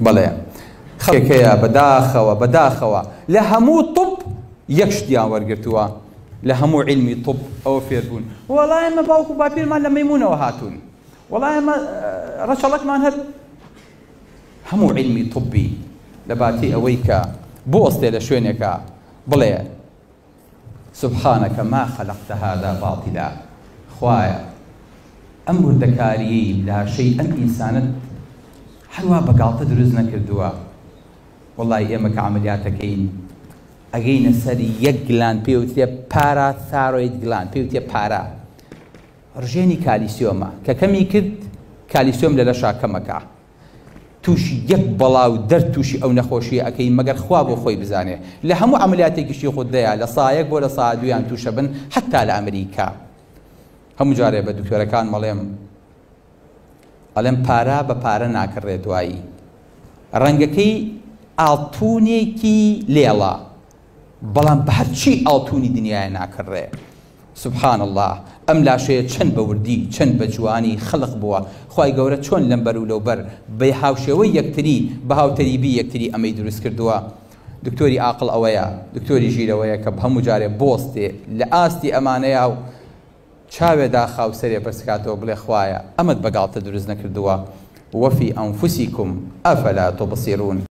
بەڵێ خەڵکێک هەیە بەداخەوە بەداخەوە لە هەموو طب یەک شتیان وەرگرتووە لە هەموو عیلمی طب ئەوە فێربوون وەڵا ئێمە باوک و باپیرمان لە مەیمونەوە هاتوون وەڵا ئێمە ڕەچەڵەکمان هەر هەموو عیلمی طبی لە باتی ئەوەی کە بوەستێ لە شوێنێکا بڵێ سبحانک ما خلقت هذا باطلا خوایە ئەم وردەکاریەی لاشەی ئەم ئینسانەت هەروا بە گاڵتە دروست نەکردووە وەڵای ئێمە کە عەمەلیاتەکەین ئەگەینە سەر یەک گلان پێ وترێ پاراتارۆید گلان پێ وترێ پارا ڕژێنی کالیسیۆمە کە کەمی کرد کالیسیۆم لە لەشا کەمەکە توشی یەک بەڵا و دەرد توشی ئەو نەخۆشیە ئەکەی مەگەر خوا بۆ خۆی بزانێ لە هەموو عەمەلیاتێکیشی غودەیە لە سایەک بۆ لە سا دوویان توشە بن حەتا لە ئەمریکا هەموو جارێ بە دکتۆرەکان مەڵێم ئەڵێم پارە بە پارە ناکڕێ دوایی ڕەنگەکەی ئاڵتونێکی لێڵە بەڵام بە هەرچی ئاڵتونی دنیایە ناکڕێ. سبحان اللە ئەم لاشەیە چەند بە وردی چەند بە جوانی خەلق بووە خوای گەورە چۆن لەم بەر و لەو بەر بە هاوشێوەی یەکتری بە هاوتەریبی یەکتری ئەمەی دروست کردووە دکتۆری ئاقڵ ئەوەیە دکتۆری ژیر ئەوەیە کە هەموو جارێ بۆستێ لە ئاستی ئەمانەیا و چاوێ داخا و سەرێ بەرزکاتەوە بڵێ خوایە ئەمەت بە گاڵتە دروست نەکردووە وفی انفسکم افلا تبصرون.